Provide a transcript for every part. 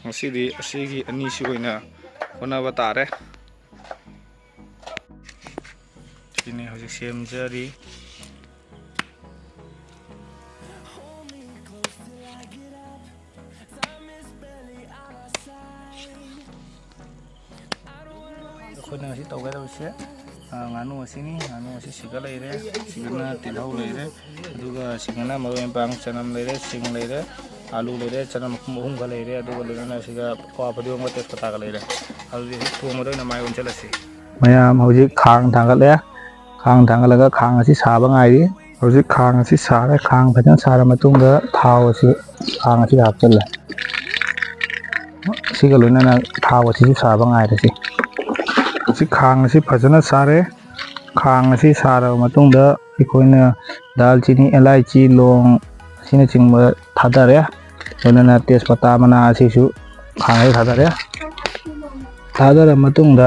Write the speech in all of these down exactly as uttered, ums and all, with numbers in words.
ꯉꯁꯤꯗꯤ ꯑꯁꯤꯒꯤ ꯑꯅꯤꯁꯤ ꯑꯣꯏꯅ ꯍꯣꯠꯅꯕ ꯇꯥꯔꯦ꯫ ꯁꯤꯅꯤ ꯍꯧꯖꯤꯛ ꯁꯦꯝꯖꯔꯤ꯫ ꯑꯩꯈꯣꯏꯅ ꯉꯁꯤ ꯇꯧꯒꯗꯕꯁꯦ, ꯑ, ꯉꯥꯅꯨ ꯑꯁꯤꯅꯤ꯫ ꯉꯥꯅꯨ ꯑꯁꯤ ꯁꯤꯒ ꯂꯩꯔꯦ, ꯁꯤꯒꯅ ꯇꯤꯜꯍꯧ ꯂꯩꯔꯦ, ꯑꯗꯨꯒ ꯁꯤꯒꯅ ꯃꯔꯣꯏ ꯃꯄꯥꯡ, ꯆꯅꯝ ꯂꯩꯔꯦ, ꯁꯤꯡ ꯂꯩꯔꯦ, ꯑꯥꯂꯨ ꯂꯩꯔꯦ, ꯆꯅꯝ ꯃꯈꯨꯝ ꯑꯍꯨꯝꯒ ꯂꯩꯔꯦ, ꯑꯗꯨꯒ ꯂꯣꯏꯅꯅ ꯁꯤꯒ ꯄꯋꯥ ꯐꯗꯤꯒꯣꯝꯒ ꯇꯦꯖꯄꯇꯥꯒ ꯂꯩꯔꯦ꯫ ꯑꯗꯨꯗꯤ ꯍꯧꯖꯤꯛ ꯊꯣꯡꯕꯗ ꯑꯣꯏꯅ ꯃꯥꯏ ꯑꯣꯟꯁꯤꯜꯂꯁꯤ꯫ ꯃꯌꯥꯝ ꯍꯧꯖꯤꯛ ꯈꯥꯡ ꯊꯥꯡꯒꯠꯂꯦ꯫ ꯈꯥꯡ ꯊꯥꯡꯒꯠꯂꯒ ꯈꯥꯡ ꯑꯁꯤ ꯁꯥꯕ ꯉꯥꯏꯔꯤ꯫ ꯍꯧꯖꯤꯛ ꯈꯥꯡ ꯑꯁꯤ ꯁꯥꯔꯦ꯫ ꯈꯥꯡ ꯐꯖꯅ ꯁꯥꯔ ꯃꯇꯨꯡꯗ ꯊꯥꯎ ꯑꯁꯤ ꯈꯥꯡ ꯑꯁꯤꯗ ꯍꯥꯞꯆꯤꯜꯂꯦ꯫ ꯑꯁꯤꯒ ꯂꯣꯏꯅꯅ ꯊꯥꯎ ꯑꯁꯤꯁꯨ ꯁꯥꯕ ꯉꯥꯏꯔꯁꯤ꯫ ꯍꯧꯖꯤꯛ ꯈꯥꯡ ꯑꯁꯤ ꯐꯖꯅ ꯁꯥꯔꯦ꯫ ꯈꯥꯡ ꯑꯁꯤ ꯁꯥꯔꯕ ꯃꯇꯨꯡꯗ ꯑꯩꯈꯣꯏꯅ ꯗꯥꯜꯆꯤꯅꯤ, ꯑꯦꯂꯥꯏꯆꯤ, ꯂꯣꯡ ꯑꯁꯤꯅꯆꯤꯡꯕ ꯊꯥꯗꯔꯦ꯫ ꯂꯣꯏꯅꯅ ꯇꯦꯖꯄꯇꯥ ꯃꯅꯥ ꯑꯁꯤꯁꯨ ꯈꯥꯡ ꯑꯁꯤꯗ ꯊꯥꯗꯔꯦ꯫ ꯊꯥꯗꯔ ꯃꯇꯨꯡꯗ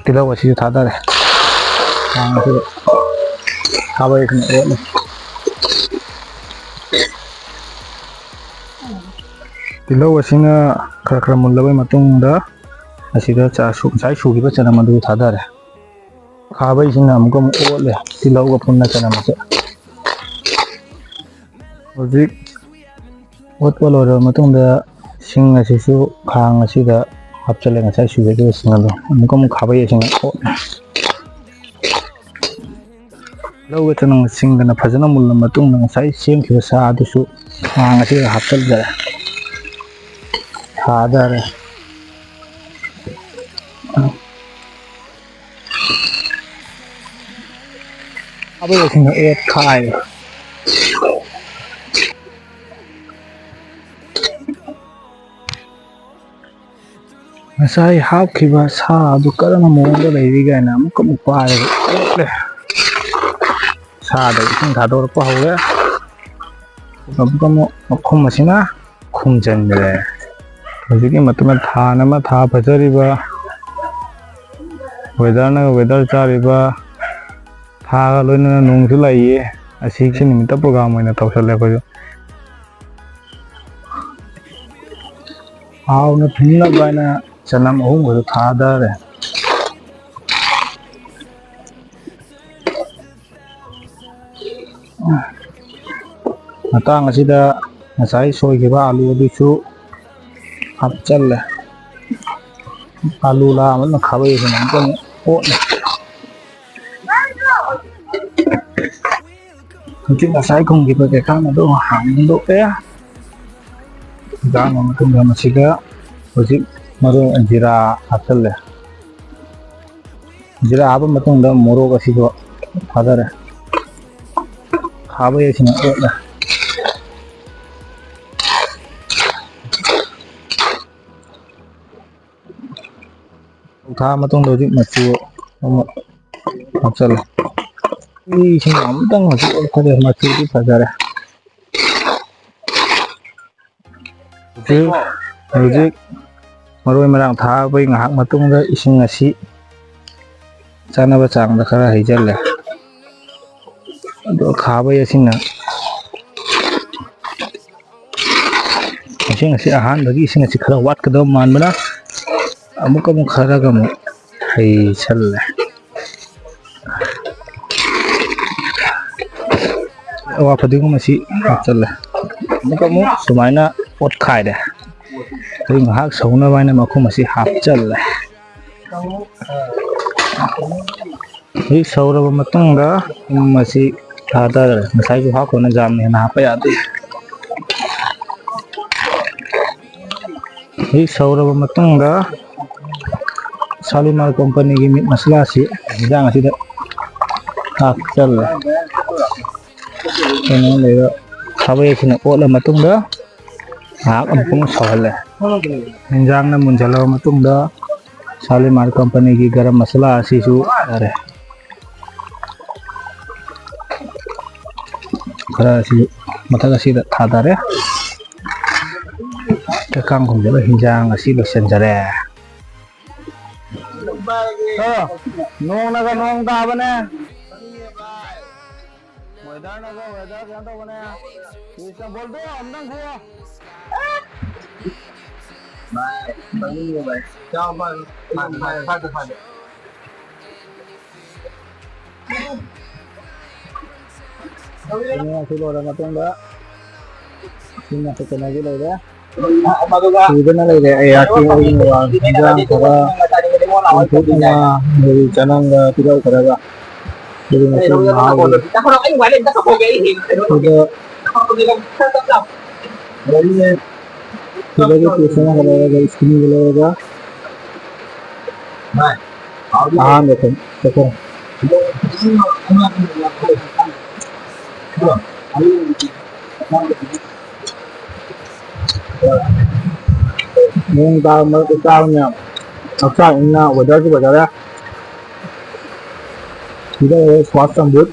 ꯇꯤꯜꯍꯧ ꯑꯁꯤꯁꯨ ꯊꯥꯗꯔꯦ꯫ ꯈꯥꯡ ꯑꯁꯤꯗ ꯈꯥꯕꯩ ꯑꯁꯤꯅ ꯑꯣꯠꯂꯤ꯫ ꯇꯤꯜꯍꯧ ꯑꯁꯤꯅ ꯈꯔ ꯈꯔ ꯃꯨꯜꯂꯕ ꯃꯇꯨꯡꯗ ꯑꯁꯤꯗ ꯆ-, ꯁꯨ-, ꯉꯁꯥꯏ ꯁꯨꯈꯤꯕ ꯆꯅꯝ ꯑꯗꯨ ꯊꯥꯗꯔꯦ꯫ ꯈꯥꯕꯩꯁꯤꯅ ꯑꯃꯨꯛꯀ ꯑꯃꯨꯛ ꯑꯣꯠꯂꯦ, ꯇꯤꯜꯍꯧꯒ ꯄꯨꯟꯅ ꯆꯅꯝ ꯑꯁꯦ꯫ ꯍꯧꯖꯤꯛ ꯑꯣꯠꯄ ꯂꯣꯏꯔꯕ ꯃꯇꯨꯡꯗ ꯁꯤꯡ ꯑꯁꯤꯁꯨ ꯈꯥꯡ ꯑꯁꯤꯗ ꯍꯥꯞꯆꯤꯜꯂꯦ, ꯉꯁꯥꯏ ꯁꯨꯖꯈꯤꯕ ꯁꯤꯡ ꯑꯗꯣ꯫ ꯑꯃꯨꯛꯀ ꯑꯃꯨꯛ ꯈꯥꯕꯩ ꯑꯁꯤꯅ ꯑꯣꯠꯂꯦ꯫ ꯇꯤꯜꯍꯧꯒ ꯆꯅꯝꯒ ꯁꯤꯡꯒꯅ ꯐꯖꯅ ꯃꯨꯜꯂ ꯃꯇꯨꯡꯗ ꯉꯁꯥꯏ ꯁꯦꯝꯈꯤꯕ ꯁꯥ ꯑꯗꯨꯁꯨ ꯈꯥꯡ ꯑꯁꯤꯗ ꯍꯥꯞꯆꯤꯟꯖꯔꯦ꯫ ꯊꯥꯗꯔꯦ꯫ ꯑꯕꯣꯛꯁꯤꯡꯅ ꯑꯣꯠꯈꯥꯏꯔꯦ꯫ ꯉꯁꯥꯏ ꯍꯥꯞꯈꯤꯕ ꯁꯥ ꯑꯗꯨ ꯀꯔꯝꯕ ꯃꯑꯣꯡꯗ ꯂꯩꯔꯤ ꯀꯥꯏꯅ ꯑꯃꯨꯛꯀ ꯑꯃꯨꯛ ꯄꯥꯏꯔꯒ ꯑꯣꯠꯂꯦ꯫ ꯁꯥꯗ ꯏꯁꯤꯡ ꯊꯥꯗꯣꯔꯛꯄ ꯍꯧꯔꯦ꯫ ꯑꯃꯨꯛꯀ ꯑꯃꯨꯛ ꯃꯈꯨꯝ ꯑꯁꯤꯅ ꯈꯨꯝꯖꯤꯟꯈ꯭ꯔꯦ꯫ ꯍꯧꯖꯤꯛꯀꯤ ꯃꯇꯝꯗ ꯊꯥꯅ ꯑꯃ ꯊꯥ ꯐꯖꯔꯤꯕ, ꯋꯦꯗꯔꯅꯒ ꯋꯦꯗꯔ ꯆꯥꯔꯤꯕ, ꯊꯥꯒ ꯂꯣꯏꯅꯅ ꯅꯣꯡꯁꯨ ꯂꯥꯛꯏꯌꯦ꯫ ꯑꯁꯤꯒꯤ ꯅꯨꯃꯤꯠꯇ ꯄ꯭ꯔꯣꯒꯥꯝ ꯑꯣꯏꯅ ꯇꯧꯁꯜꯂꯦ ꯑꯩꯈꯣꯏꯁꯨ꯫ ꯍꯥꯎꯅ ꯊꯨꯝꯅꯕ ꯍꯥꯏꯅ ꯆꯅꯝ ꯑꯍꯨꯝꯒꯁꯨ ꯊꯥꯗꯔꯦ꯫ ꯃꯇꯥꯡ ꯑꯁꯤꯗ ꯉꯁꯥꯏ ꯁꯣꯏꯈꯤꯕ ꯑꯥꯂꯨ ꯑꯗꯨꯁꯨ ꯍꯥꯞꯆꯜꯂꯦ꯫ ꯑꯥꯂꯨ ꯂꯥ ꯑꯃꯅ ꯈꯥꯕꯩ ꯑꯁꯤꯅ ꯑꯃꯨꯛꯇꯪ ꯑꯣꯠꯂꯦ꯫ ꯍꯧꯖꯤꯛ ꯉꯁꯥꯏ ꯊꯣꯡꯈꯤꯕ ꯀꯩꯀꯥꯟ ꯑꯗꯨ ꯍꯥꯡꯗꯣꯛꯑꯦ꯫ ꯍꯤꯟꯖꯥꯡꯒꯤ ꯃꯇꯨꯡꯗ ꯃꯁꯤꯗ ꯍꯧꯖꯤꯛ ꯃꯔꯨ ꯖꯤꯔꯥ ꯍꯥꯞꯆꯜꯂꯦ꯫ ꯖꯤꯔꯥ ꯍꯥꯞꯄ ꯃꯇꯨꯡꯗ ꯃꯣꯔꯣꯛ ꯑꯁꯤꯁꯨ ꯊꯥꯗꯔꯦ꯫ ꯈꯥꯕꯩ ꯑꯁꯤꯅ ꯑꯣꯠꯂꯦ꯫ ꯊꯥ ꯃꯇꯨꯡꯗ ꯍꯧꯖꯤꯛ ꯃꯆꯨ ꯑꯃ ꯍꯥꯞꯆꯜꯂꯦ꯫ ꯏꯁꯤꯡ ꯑꯃꯨꯛꯇꯪ ꯍꯧꯖꯤꯛ ꯑꯣꯠꯈ꯭ꯔꯦ, ꯃꯆꯨꯗꯤ ꯐꯖꯔꯦ꯫ ꯍꯧꯖꯤꯛ, ꯍꯧꯖꯤꯛ ꯃꯔꯣꯏ ꯃꯔꯥꯡ ꯊꯥꯕꯒꯤ ꯉꯥꯏꯍꯥꯛ ꯃꯇꯨꯡꯗ ꯏꯁꯤꯡ ꯑꯁꯤ ꯆꯥꯅꯕ ꯆꯥꯡꯗ ꯈꯔ ꯍꯩꯖꯤꯜꯂꯦ꯫ ꯑꯗꯨꯒ ꯈꯥꯕꯩ ꯑꯁꯤꯅ ꯏꯁꯤꯡ ꯑꯁꯤ ꯑꯍꯥꯟꯕꯒꯤ ꯏꯁꯤꯡ ꯑꯁꯤ ꯈꯔ ꯋꯥꯠꯀꯗꯕ ꯃꯥꯟꯕꯅ ꯑꯃꯨꯛ ꯑꯃꯨꯛ ꯈꯔꯒ ꯑꯃꯨꯛ ꯍꯩꯁꯜꯂꯦ꯫ ꯑꯋꯥ ꯐꯗꯤꯒꯣꯝ ꯑꯁꯤ ꯍꯥꯞꯆꯜꯂꯦ꯫ ꯑꯃꯨꯛꯀ ꯑꯃꯨꯛ ꯁꯨꯃꯥꯏꯅ ꯑꯣꯠꯈꯥꯏꯔꯦ꯫ ꯑꯗꯨ ꯉꯥꯏꯍꯥꯛ ꯁꯧꯅꯕ ꯍꯥꯏꯅ ꯃꯈꯨꯝ ꯑꯁꯤ ꯍꯥꯞꯆꯜꯂꯦ꯫ ꯍꯧꯖꯤꯛ ꯁꯧꯔꯕ ꯃꯇꯨꯡꯗ ꯊꯨꯝ ꯑꯁꯤ ꯊꯥꯗꯔꯦ꯫ ꯉꯁꯥꯏꯁꯨ ꯍꯥꯞꯈ꯭ꯔꯕꯅ ꯌꯥꯝꯅ ꯍꯦꯟꯅ ꯍꯥꯞꯄ ꯌꯥꯗꯦ꯫ ꯍꯧꯖꯤꯛ ꯁꯧꯔꯕ ꯃꯇꯨꯡꯗ ꯁꯥꯂꯤꯃꯥꯔ ꯀꯣꯝꯄꯅꯤꯒꯤ ꯃꯤꯠ ꯃꯁꯂꯥ ꯑꯁꯤ ꯍꯤꯟꯖꯥꯡ ꯑꯁꯤꯗ ꯍꯥꯞꯆꯜꯂꯦ꯫ ꯀꯩꯅꯣ ꯂꯩꯔ ꯈꯥꯕꯩ ꯑꯁꯤꯅ ꯑꯣꯠꯂ ꯃꯇꯨꯡꯗ ꯉꯥꯏꯍꯥꯛ ꯑꯃꯨꯛ ꯁꯧꯍꯜꯂꯦ꯫ ꯍꯤꯟꯖꯥꯡꯅ ꯃꯨꯟꯖꯜꯂꯕ ꯃꯇꯨꯡꯗ ꯁꯥꯂꯤꯃꯥꯔ ꯀꯝꯄꯅꯤꯒꯤ ꯒꯔꯝ ꯃꯁꯥꯂꯥ ꯑꯁꯤꯁꯨ ꯌꯥꯔꯦ꯫ ꯈꯔ ꯑꯁꯤ ꯃꯊꯛ ꯑꯁꯤꯗ ꯊꯥꯗꯔꯦ꯫ ꯀꯥꯡ ꯈꯨꯝꯖꯤꯜꯂ ꯍꯤꯟꯖꯥꯡ ꯑꯁꯤ ꯂꯣꯏꯁꯤꯟꯖꯔꯦ꯫ ꯑ, ꯅꯣꯡꯅꯒ ꯅꯣꯡ ꯇꯥꯕꯅꯦ꯫ ꯋꯦꯗꯔꯅꯒ ꯋꯦꯗꯔ ꯀꯩꯅꯣ ꯇꯧꯕꯅꯦ꯫ ꯆꯝꯕꯣꯜꯗꯣ ꯑꯝꯇꯪ ꯊꯣꯛꯑꯣ꯫ ꯆꯥꯎ, ꯐꯔꯦ, ꯐꯔꯦ, ꯐꯔꯦ, ꯐꯔꯦ꯫ ꯑꯗꯨꯅ ꯑꯁꯤ ꯂꯣꯏꯔ ꯃꯇꯨꯡꯗ ꯁꯤꯅ ꯀꯩꯅꯣꯒꯤ ꯂꯩꯔꯦ꯫ ꯁꯤꯗꯅ ꯂꯩꯔꯦ ꯑꯩꯍꯥꯛꯀꯤ ꯑꯣꯏꯅ ꯏꯟꯖꯥꯡ ꯈꯔ, ꯄꯥꯡꯊꯣꯛ ꯉꯥ, ꯑꯗꯒꯤ ꯆꯅꯝꯒ ꯇꯤꯜꯍꯧ ꯈꯔꯒ꯫ ꯑꯗꯨꯒꯤ ꯃꯇꯨꯡ ꯃꯍꯥꯎꯒꯤ꯫ ꯁꯤꯗ ꯁꯤꯗꯒꯤ piece ꯑꯃꯒ ꯂꯧꯔꯒ, skin ꯒ ꯂꯧꯔꯒ, ꯑꯍꯥꯟꯕ ꯈꯣꯡ-, ꯈꯣꯡ-, ꯅꯣꯡ ꯇꯥꯕ ꯃꯔꯛꯇ ꯆꯥꯕꯅꯤꯅ ꯍꯛꯆꯥꯡ ꯏꯪꯅ weather ꯁꯨ ꯐꯖꯔꯦ꯫ ꯁꯤꯗ ꯂꯩꯔꯦ ꯁ꯭ꯀ꯭ꯋꯥꯁ ꯆꯝꯐꯨꯠ꯫